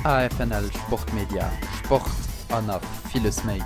AFNL Sportmedia, Sport an nach villes méi.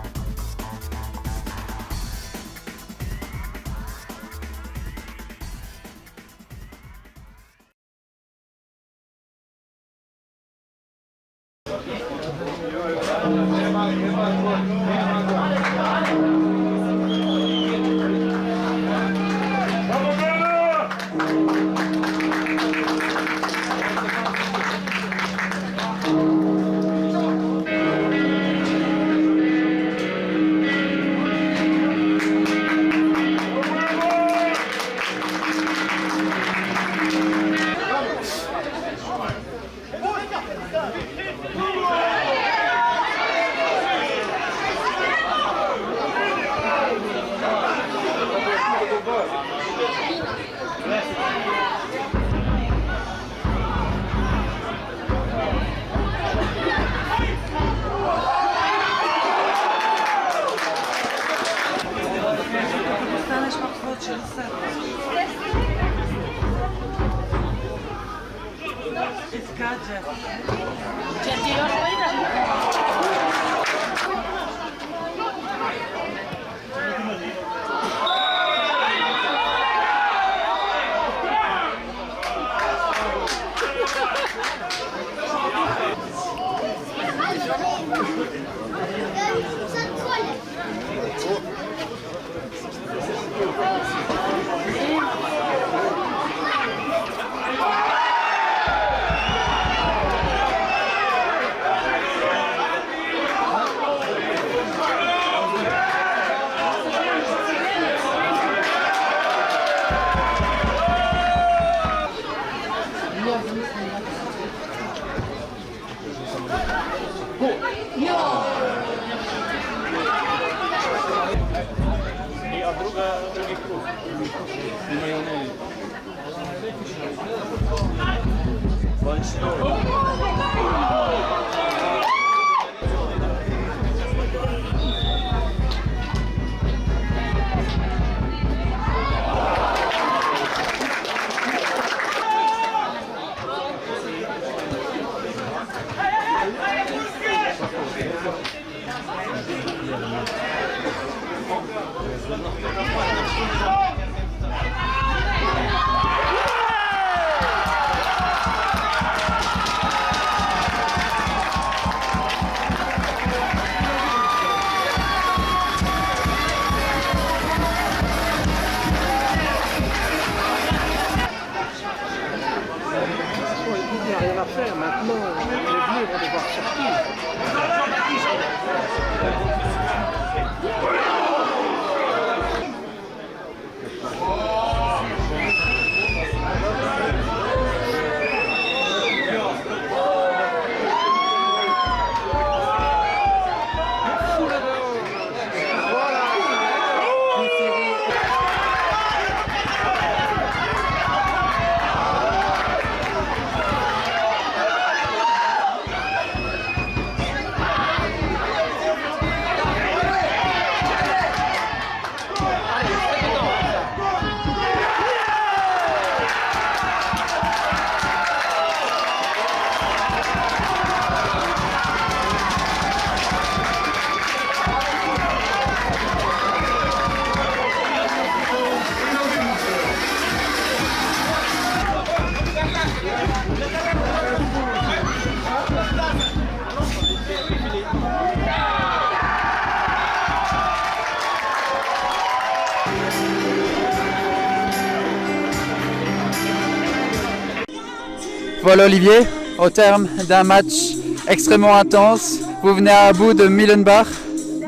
Voilà Olivier, au terme d'un match extrêmement intense, vous venez à bout de Millenbach,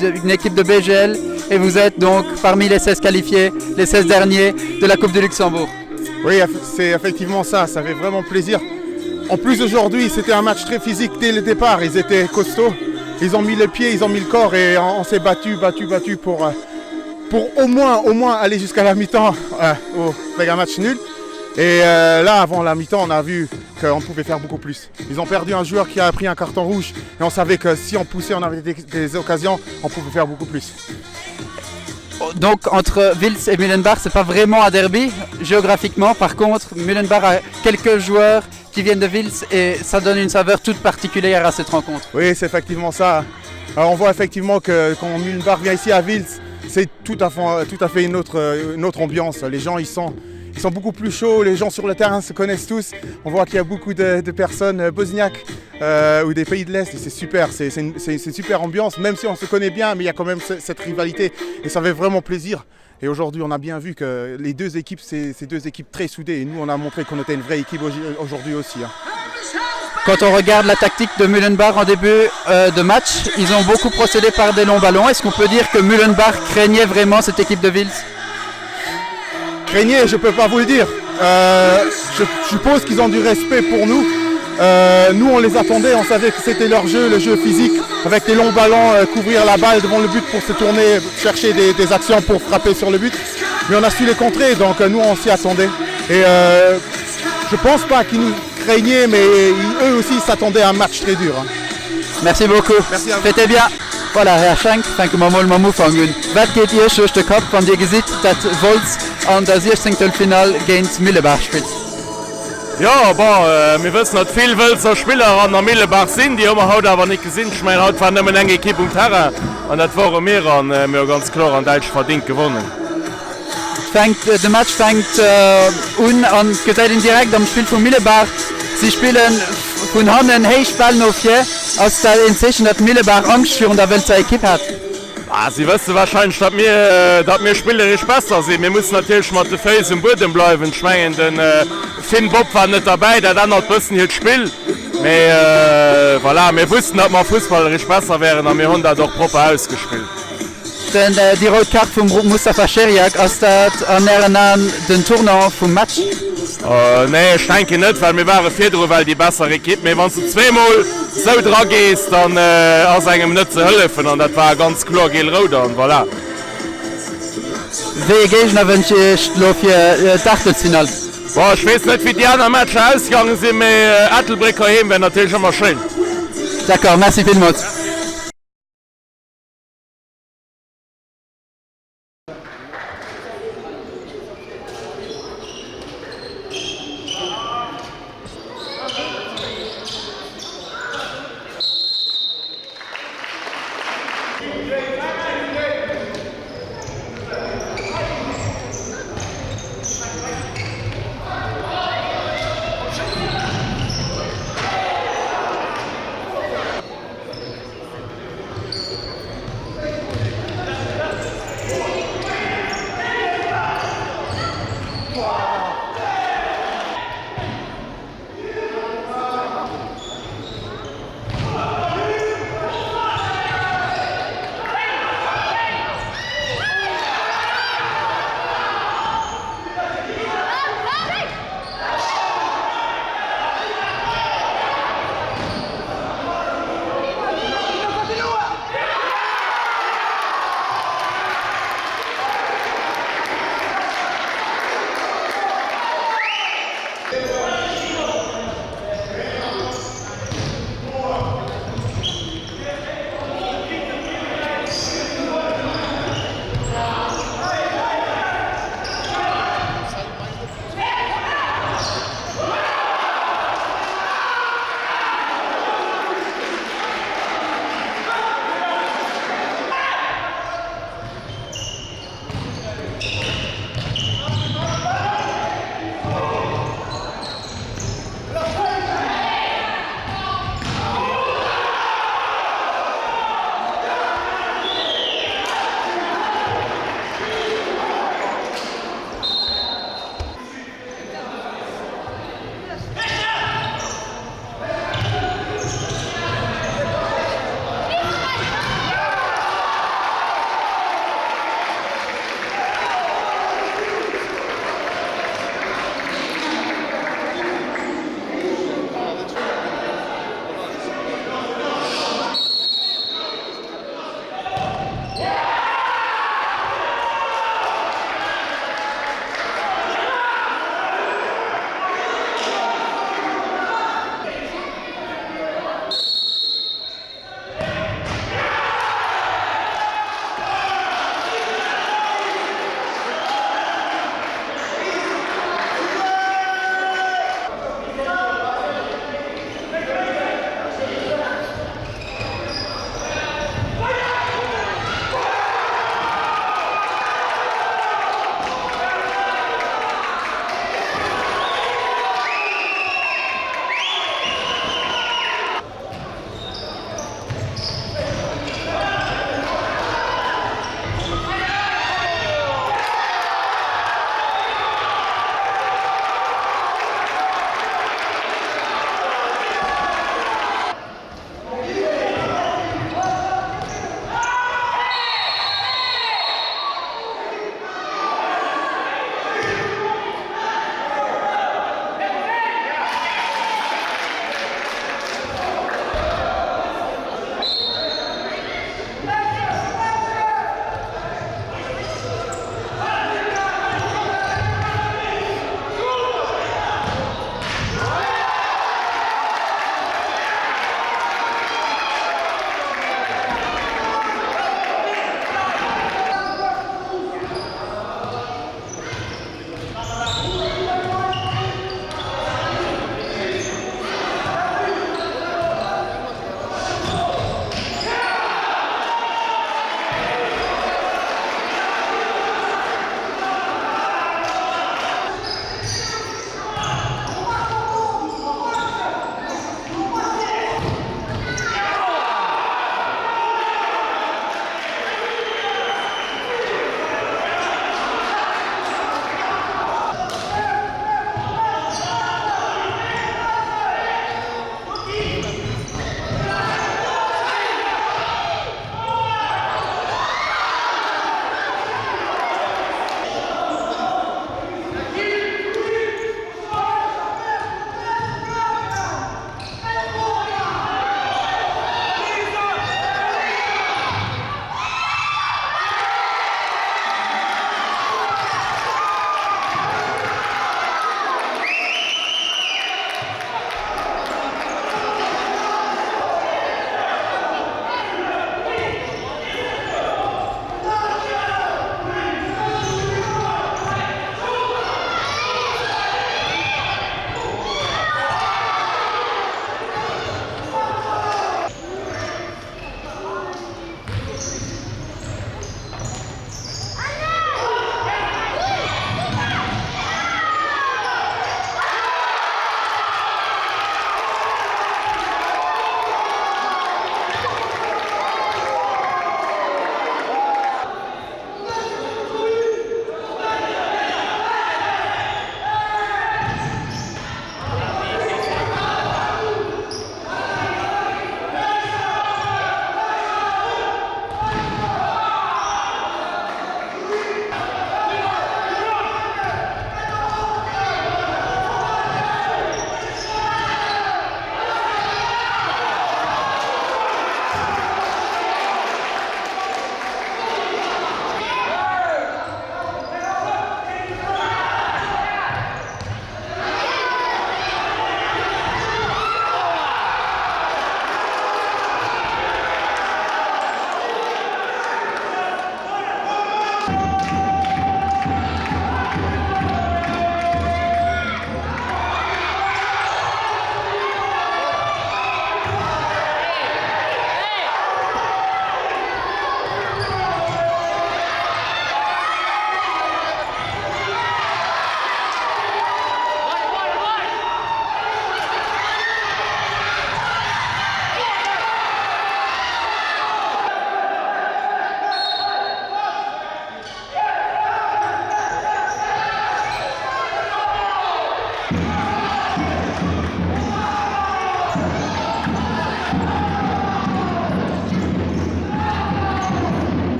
une équipe de BGL, et vous êtes donc parmi les 16 qualifiés, les 16 derniers de la Coupe du Luxembourg. Oui, c'est effectivement ça, ça fait vraiment plaisir. En plus aujourd'hui, c'était un match très physique dès le départ, ils étaient costauds, ils ont mis les pieds, ils ont mis le corps et on, on s'est battu, battu, battu pour, euh, pour au moins, au moins aller jusqu'à la mi-temps euh, avec un match nul. Et euh, là, avant la mi-temps, on a vu qu'on pouvait faire beaucoup plus. Ils ont perdu un joueur qui a pris un carton rouge et on savait que si on poussait, on avait des, des occasions, on pouvait faire beaucoup plus. Donc entre Wils et Mullenbach, c'est pas vraiment un derby géographiquement. Par contre, Mullenbach a quelques joueurs. qui viennent de Wiltz et ça donne une saveur toute particulière à cette rencontre. Oui, c'est effectivement ça. Alors on voit effectivement que quand Mühlenbach vient ici à Wiltz, c'est tout à fait, tout à fait une, autre, une autre ambiance. Les gens, ils sont, ils sont beaucoup plus chauds, les gens sur le terrain se connaissent tous. On voit qu'il y a beaucoup de, de personnes euh, bosniaques euh, ou des pays de l'Est et c'est super, c'est une, une super ambiance, même si on se connaît bien, mais il y a quand même cette rivalité et ça fait vraiment plaisir. Et aujourd'hui, on a bien vu que les deux équipes, c'est deux équipes très soudées. Et nous, on a montré qu'on était une vraie équipe aujourd'hui aussi. Hein. Quand on regarde la tactique de Mühlenbach en début euh, de match, ils ont beaucoup procédé par des longs ballons. Est-ce qu'on peut dire que Mühlenbach craignait vraiment cette équipe de Wills Craignait, je ne peux pas vous le dire. Euh, je suppose qu'ils ont du respect pour nous. Euh, nous, on les attendait, on savait que c'était leur jeu, le jeu physique, avec des longs ballons, euh, couvrir la balle devant le but pour se tourner, chercher des, des actions pour frapper sur le but. Mais on a su les contrer, donc euh, nous, on s'y attendait. Et euh, je pense pas qu'ils nous craignaient, mais eux aussi s'attendaient à un match très dur. Hein. Merci beaucoup. Merci à vous. Fêtez bien. Voilà, Här Schenk, fänke mer mol mam Ufank un. Wat geet Iech duerch de Kapp, wann Dir gesitt, dat Wolz an der Siechzéngtelfinall géint Millebaach spillt? Jo, bon, mir wëssen, datt vill Wëlzer Spiller an der Millebaach sinn. Déi hu mer haut awer nik gesinn. Ech mengen, haut war nëmmen eng Ekipp um Terrain an dat wore mir an mir hu ganz kloer an däitlech verdingt gewonnen. Fänkt, de Match fänkt un an et gesäit een direkt am Spill vu Millebaach, si spille vun hannen héich Bäll no vir. Ass dat een Zeechen, datt Millebaach Angscht virun der Wëlzer Ekipp hat? Ah, si wësse wahrscheinlech, datt mir, datt mir spilleresch besser sinn. Mir mussen natierlech mat de Féiss um Buedem bleiwen. Ech mengen, de Finn Bopp war net derbäi, dat ännert bëssen hiert Spill. Mee voilà, mir wussten, datt mer fussballeresch besser wären a mir hunn dat och propper ausgespillt. Den, déi rout Kaart vum Mustapha Cheriak, ass dat an Ären Aen den Tournant vum Match? Nee, ech denken net, well mir ware virdru well déi besser Ekipp. Mee wann s de zweemol sou dra gees, dann ass engem net ze hëllefen an dat war ganz kloer giel-rout an voilà. Wéi ee Géigner wënscht Dir Iech elo fir d'Aachtelsfinall? Bon, ech weess net wéi déi aner Matcher ausgaange sinn, mee Ettelbréck heiheem wär natierlech ëmmer schéin. D'accord, merci villmools.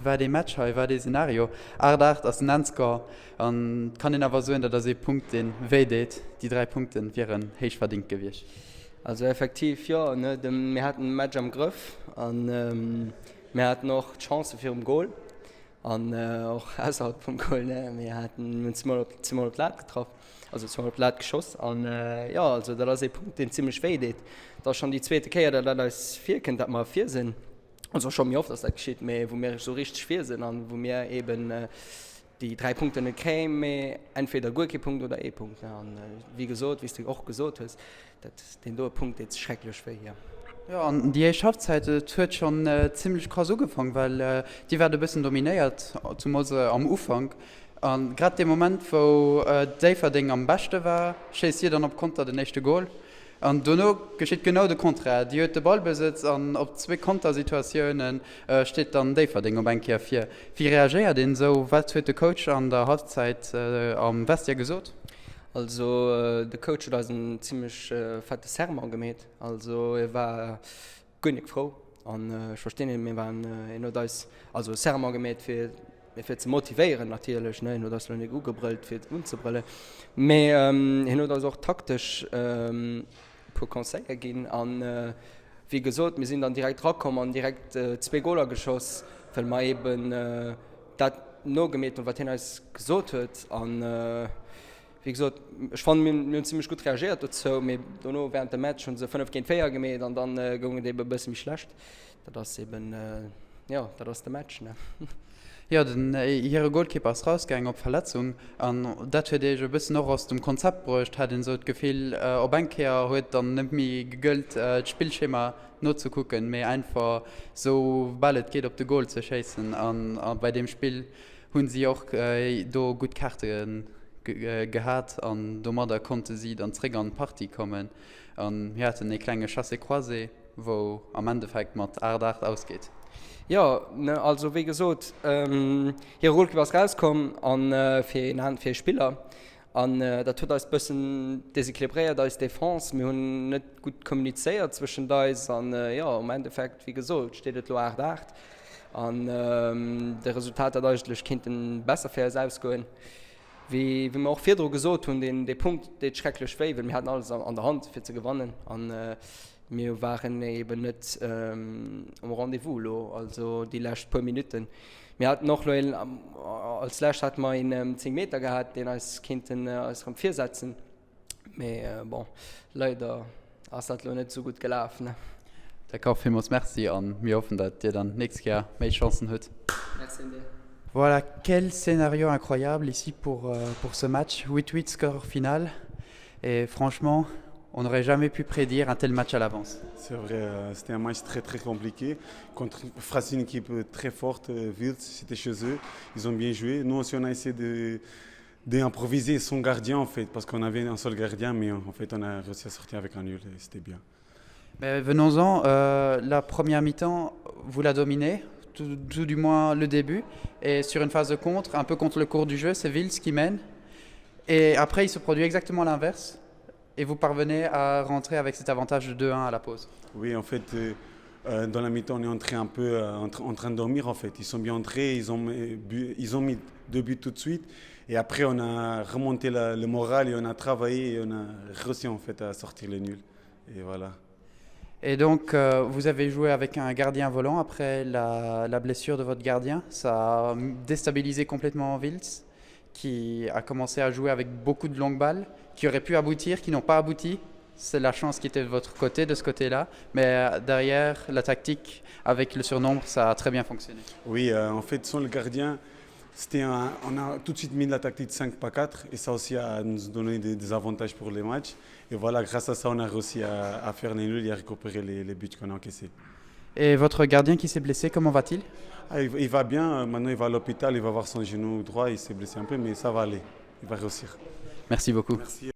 Wat ee Match hei, wat ee Szenario. 8, 8 ass den Endscore an et kann een awer soen, dat ass ee Punkt deen wéi deet. Déi 3 Punkten wieren héich verdingt gewiescht. Also effektiv jo, ne, mir haten de Match am Grëff an mir haten och d'Chancë virum Goal an och ausserhalb vum Goal, ne, mir haten, mir hunn zweemol op, zweemol op d'Lat getraff, also zweemol op d'Lat geschoss an jo, also dat ass ee Punkt deen zimlech wéi deet. Dat ass schonn déi zweete Kéier, datt dat eis virkënnt, datt mer vir sinn. Also scho méi oft ass dat geschitt, mee wou mir esou richteg vir sinn an wou mir eben déi 3 Punkten net kréien, mee entweder guer kee Punkt oder ee Punkt. An wéi gesot, wéi s de och gesot hues, dat deen doe Punkt deet schrecklech wéi, jo. Jo, an déi éischt Halbzeit, et huet schonn zimlech krass ugefaang, well Dir waart e bëssen dominéiert, zumools am Ufank. A grad dee Moment, wou Déifferdeng am beschte war, schéisst Dir dann op Konter den éischte Gol. An dono geschitt genau de Contraire, Dir huet de Ballbesëtz an op zwee Kontersituatioune steet dann Déifferdeng op eng Kéier vir. Wéi reagéiert een esou? Wat huet de Coach an der Halbzeit am Vestiaire gesot? Also de Coach huet eis en zimmlech fette Sermon gemeet. Also hie war guer nik frou an ech verstinn hien. Mir waren, hien huet eis also e Sermon gemeet fir fir ze motivéieren natierlech, ne, hien huet eis lo nik ugebrëllt fir unzebrëllen, mee hien huet eis och taktesch e puer Conseiller ginn an wéi gesot, mir sinn dann direkt rakomm an direkt zwee Goler geschoss, well mer eben dat nogemeet hunn, wat hien eis gesot huet an wéi gesot, ech fannen, mir hunn zimmlech gutt reagéiert dozou, mee dono während dem Match hu se 5 géint 4 gemeet an dann goung et eben e bësse méi schlecht. Dat ass eben, jo, dat ass de Match, ne? Jo, den hire Goalkeeper ass rausgaangen op Verletzung an dat huet Iech e bëssen och aus dem Konzept bruecht, hat een esou d'Gefill. Op eng Kéier huet dann net méi gegëllt d'Spillschema nozekucken, mee einfach esou bal et geet op de Goal ze schéissen an bei deem Spill hunn si och do gutt Kaarte gehat an domadder konnte si dann zréck an d'Partie kommen an mir haten ee klenge Chassé-croisé, wou am Endeffekt mat 8, 8 ausgeet. Jo, ne, also wéi gesot, hire Golkipp ass rauskomm an fir een an fir ee Spiller an dat huet eis bëssen desequilibréiert, eis Defense. Mir hunn net gutt kommunizéiert zwëschent eis an jo, am Endeffekt, wéi gesot, steet et elo 8, 8. An de Resultat hätt eigentlech kéinte besser fir eis ausgoen. Wéi mer och virdru gesot hunn, deen dee Punkt deet schrecklech wéi, well mir haten alles an der Hand fir ze gewannen an mir waren eben net um Rendez-vous elo, also déi lescht puer Minutten. Mir haten och elo een, als lescht hate mer een 10 Meter gehat, deen eis kéinten eis erëm virsetzen. Mee bon, leider ass dat lo net sou gutt gelaf, ne? D'accord, villmools Merci an mir hoffen dat dir dann nächst Kéier méi Chancen hutt. Merci un dir. Voilà, quel scénario incroyable ici pour, pour ce match. 8-8 score final et franchement, on n'aurait jamais pu prédire un tel match à l'avance. C'est vrai, euh, c'était un match très très compliqué contre face une équipe très forte, euh, Wirtz, c'était chez eux, ils ont bien joué. Nous aussi on a essayé de d'improviser son gardien en fait, parce qu'on avait un seul gardien, mais en fait on a réussi à sortir avec un nul et c'était bien. Mais venons-en, euh, la première mi-temps, vous la dominez, tout, tout du moins le début, et sur une phase de contre, un peu contre le cours du jeu, c'est Vils qui mène. Et après, il se produit exactement l'inverse, et vous parvenez à rentrer avec cet avantage de 2-1 à la pause. Oui, en fait, euh, euh, dans la mi-temps, on est entré un peu euh, en, en train de dormir en fait. Ils sont bien entrés, ils ont, bu, ils ont mis deux buts tout de suite. Et après, on a remonté la, le moral et on a travaillé et on a réussi en fait à sortir les nuls. Et voilà. Et donc, euh, vous avez joué avec un gardien volant après la, la blessure de votre gardien. Ça a déstabilisé complètement Vils, qui a commencé à jouer avec beaucoup de longues balles, qui auraient pu aboutir, qui n'ont pas abouti. C'est la chance qui était de votre côté, de ce côté-là. Mais euh, derrière, la tactique avec le surnombre, ça a très bien fonctionné. Oui, euh, en fait, sans le gardien, c'était un, on a tout de suite mis la tactique de 5 pas 4 et ça aussi a nous donné des, des avantages pour les matchs. Et voilà, grâce à ça, on a réussi à, à faire les nuls et à récupérer les, les buts qu'on a encaissés. Et votre gardien qui s'est blessé, comment va-t-il ah, il, il va bien, maintenant il va à l'hôpital, il va voir son genou droit, il s'est blessé un peu, mais ça va aller, il va réussir. Merci beaucoup. Merci.